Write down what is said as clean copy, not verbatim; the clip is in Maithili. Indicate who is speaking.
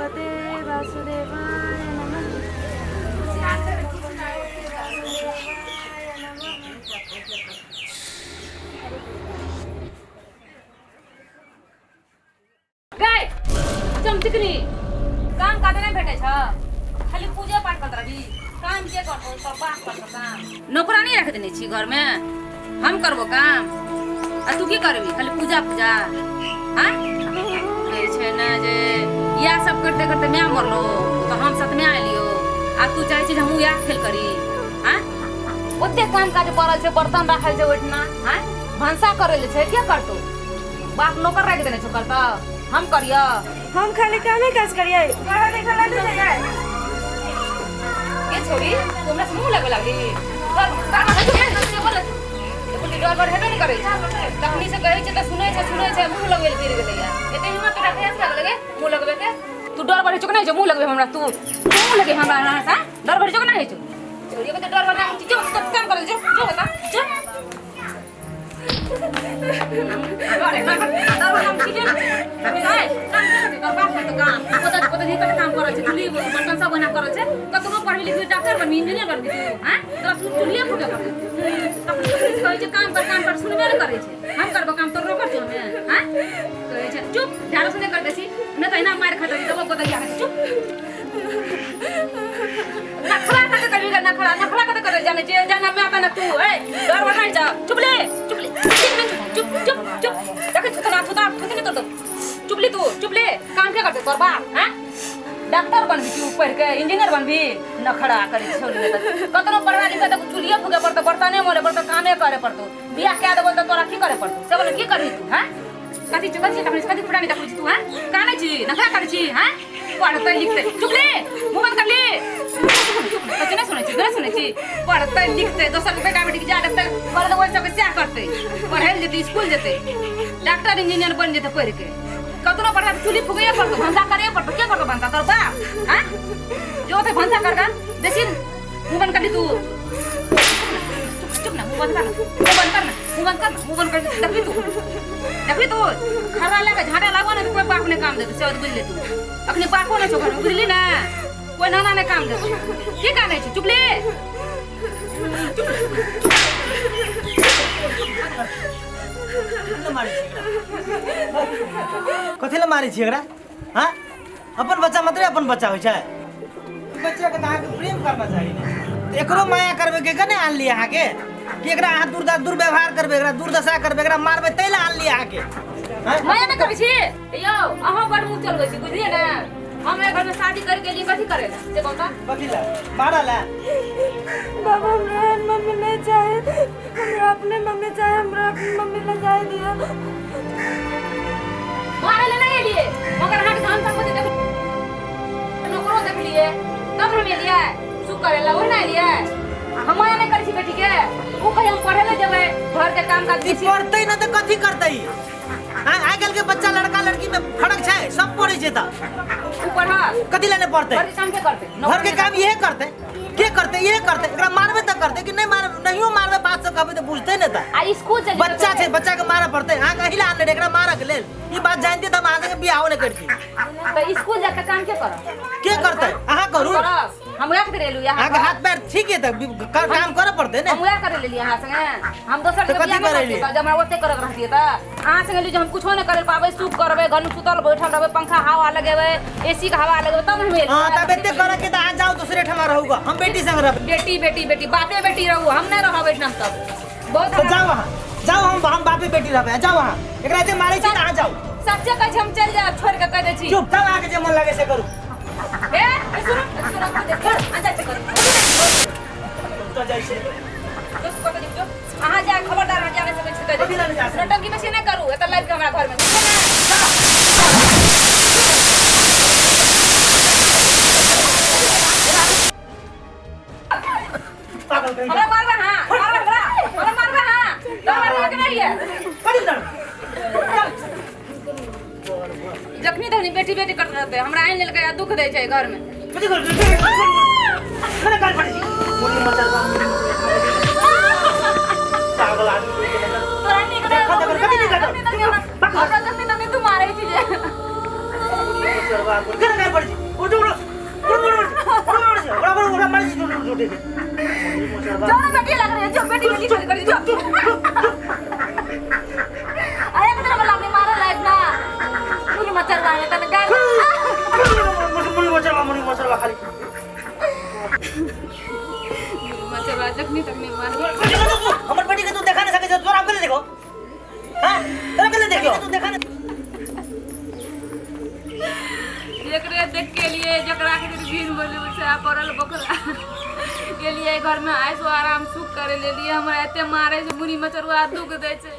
Speaker 1: भगवते वासुदेवाय नमः।
Speaker 2: गै चमचिकनी काम काज नहि भेटै छ खाली पूजे पाठ करत रहबी काम के करबो तोर बाप करबो काम नौकरानी राखि देने छी घरमे हम करबो काम आ तू की करबी खाली पूजा पूजा हाँ कहै छै ने जे इएह सब करते करते माय मरलो तऽ हम सतमे एलियो आ तू चाहै छी जे हमहूँ इएह खेल करी हाँ ओते काम काज पड़ल छै बर्तन राखल छै ओहिठिना हाँ भनसा करै लए छै के करतौ बाप नौकर राखि देने छौ करतौ हम करियो
Speaker 1: हम खाली कामे काज करियै, पढ़ा लिखा ला नहीं जाइए।
Speaker 2: के छोरी तू हमरा से मुंह लगे लागली घर काम है तू से बोल देखो डर बर हेबे नहीं करै छै तखनी से कहै छै त सुनै छै सुनै छै मुंह लगबे लए गिर गेलै यार एते हिम्मत तोरा कहिया से लागल गे मुंह लगबे के तू डर बढ़ै छौ कि नहीं छौ मुंह लगबे हमरा तू तू मुंह लगे हमरा हमरा से डर बढ़ै छौ कि नहीं छौ छोरी के डर बढ़ा जो सब काम करे जो जो बता जो काम करै छै चुल्ही बर्तन सब ओहिना करै छै कतबो पढ़ी लिखी डॉक्टर बनबी इंजीनियर बनबी तू हैं तोरा चुल्हिए फूके पड़तौ कहै छै काम कर काम कर सुनबे नहि करै छै हम करबो काम तोर रोकर छौ हमे हैं कहै छै चुप झाड़ू सुने कर दै छी नहि तऽ एना मारि खा दै देबो गोदैया चुप नखरा कते करबी गे नखरा नखरा कते करे जाने छियै जाना मैं बना तू ए डर बना जा चुप ले चुप ले चुप चुप चुप देखे थुतना थुता थुतनी तोर चुप ले तू चुप ले काम के करते तोर बाप हैं डॉक्टर बनबी तू पढ़ के इंजीनियर बनबी नखरा करे छोड़ी कतनो पढ़ा लिखा त चुलिए फूके पड़तो बर्तने मोले पड़तो कामे करे पड़तो बियाह कए देबो त तोरा की करे पड़तो से बोले की करबी तू हैं कथी छी कथी तखनी कथी पुरानी देखबै छी तू हैं कानै छी नखरा करै छी हैं पढ़तै लिखतै चुप ले मुँह बंद कर ले चुप कथी नहि सुनै छी नहि सुनै छी पढ़तै लिखतै दोसर के बेटा बेटी के जा देखतै पढ़तै ओहि सबके सएह करतै पढ़ै लए जेतै स्कूल जेतै डॉक्टर इंजीनियर बनि जेतै पढ़ि के कतनो पढ़ा चूल्ही फूकैए पड़तौ भनसा करैए पड़तौ के करतौ भनसा तोर बाप हैं जो ओतै भनसा करगा बेसी मुँह बंद कर ली तू चुप चुप ना मुँह बंद कर ना मुँह बंद कर ना मुँह बंद कर ना मुँह बंद कर देखी तू देखी तू खड़ा लगा झाड़ा लागो ना तो कोई बाप ने काम देते से बुझ ले तू अखनी बापो ने छो घर में बुझली ना कोई नाना ने काम देते की कानै छी चुप ले
Speaker 3: कथी लए मारै छी एकरा हाँ अपन बच्चा मात्रे अपन बच्चा होइ छै बच्चा के तऽ अहाँके प्रेम करना चाही ने तऽ एकरो माया करबै के कने आनलियै अहाँके कि एकरा अहाँ दुर्व्यवहार करबै एकरा दुर्दशा करबै एकरा मारबै ताहि लए आनलियै अहाँके आँय?
Speaker 2: माया नहि करै छी यौ अहाँ बड़ मुँह चलबै छी बुझलियै ने हम एहि घरमे शादी करि गेलियै कथी करै लए से कहू तऽ
Speaker 3: कथी लए मारऽ लए
Speaker 1: बाबा हमरा एहन मम्मी नहीं चाहे, हमरा अपने मम्मी चाहे, हमरा अपने मम्मी लग जाए दिया।
Speaker 2: मारै लए नहि एलियै मगर अहाँके धन सम्पत्ति देख नौकरो देखलियै तब हम एलियै सुख करै लए ओहि ने एलियै हम माया नहि करै छी बेटीके ओ कहियो हम पढ़ै लए जेबै घरके काम काज
Speaker 3: ई पढ़तै ना तऽ कथी करतै आइ काल्हि के बच्चा लड़का लड़की में फर्क छै सब पढ़ै छै तऽ
Speaker 2: ओ पढ़त
Speaker 3: कथी लए नहि पढ़तै
Speaker 2: घरके काम के करतै
Speaker 3: घर के काम इहे करतै के करतै इहे करतै एकरा मारबै तऽ करतै कि नहि मारबै नहियो मारबै बात से कहबै तऽ बुझतै नहि तऽ
Speaker 2: आ स्कूल चलि जेतै।
Speaker 3: बच्चा छै बच्चा के मारऽ पड़तै अहाँके एहि लए आनने रही एकरा मारऽ के लेल ई बात जानते तऽ हम अहाँ संगे बियाहो नहि करती
Speaker 2: तऽ स्कूल जाके काम के करब
Speaker 3: के करतै अहाँ करू
Speaker 2: करब हम वएह करे एलू यहाँ
Speaker 3: अहाँके हाथ पैर ठीक है तऽ काम करऽ पड़तै ने
Speaker 2: हम वएह करे लेलियै अहाँ संगे हम दोसर
Speaker 3: तऽ
Speaker 2: के
Speaker 3: कथी
Speaker 2: बियाह नहि
Speaker 3: करे
Speaker 2: करतियै तऽ जब हमरा ओते करे के रहतियै तऽ अहाँ संगे एलियै जे हम कुछो नहि करे पाबै सुख करबै घर में सुतल बैठल रहबै पंखा हवा लगेबै एसी के हवा लगेबै तब हम एलियै
Speaker 3: हाँ तब एते करऽ के तऽ अहाँ जाउ दूसरे ठाम रहू गऽ हम बेटी संग रहबै
Speaker 2: बेटी बेटी बेटी बापे बेटी रहू हम नहि रहब एहिठाम तब बहुत
Speaker 3: तऽ जाउ अहाँ जाउ हम बापे बेटी रहबै जाउ अहाँ एकरा एते मारै छी तऽ अहाँ जाउ
Speaker 2: सच्चे कहै छी हम चलि जायब छोड़ि कऽ कहि दै छी
Speaker 3: चुप जाउ अहाँके जे मन लागे से करू
Speaker 2: ए ए, सुनू सुनू अहाँ जाइ छी करू
Speaker 3: तऽ जाइ छी
Speaker 2: दोस्त कतऽ जेबै जो अहाँ जा खबरदार अहाँ जा नहि सकै छी कहि दै
Speaker 3: कथी लए नहि जा
Speaker 2: छी
Speaker 3: सकै?
Speaker 2: नौटंकी बेसी नहि करू एतऽ लाबि कऽ हमरा घरमे
Speaker 3: पागल कहीं
Speaker 2: हमरा मारबै अहाँ मारबै हमरा हमरा मारबै अहाँ तोरा मारबै कि नहि ये
Speaker 3: कथी लड़
Speaker 2: जखनी तखनी बेटी बेटी करैत रहतै हमरा आनि लेलकै आ दुख दै छै घरमे
Speaker 3: कथी कर कने गाल पड़ै छी मुन्नी मचल बा पागल आदमी के नजर
Speaker 2: तोरा नीक नहि
Speaker 3: देखा देखा कथी नीक
Speaker 2: जखनी तखनी हमरा जखनी तखनी तू मारै छी जे
Speaker 3: मुन्नी मचल बा कने गाल पड़ै छी कुटे के।
Speaker 2: जो ना बेटी लग रही है, जो बेटी बेटी खाली कर जो। अरे तेरा वाला अपने मारा लाइफ ना। मुरी मचर रहा है तने गाल।
Speaker 3: मुरी मचरवा, मुरी मचरवा खाली।
Speaker 2: मुरी मचरवा जखनी तखनी मार।
Speaker 3: हमर बेटी के तू देखा नहीं सके, तोरा हम के देखो। हां तोरा के देखो, तू देखा नहीं।
Speaker 2: एकरे देख के लिए जकरा के भीड़ बोले उसे पड़ल बकरा के लिए घर में आइसो आराम सुख करे ले लिए। हमरा एते मारे छै मुरी मचरुआ दुख दै छै।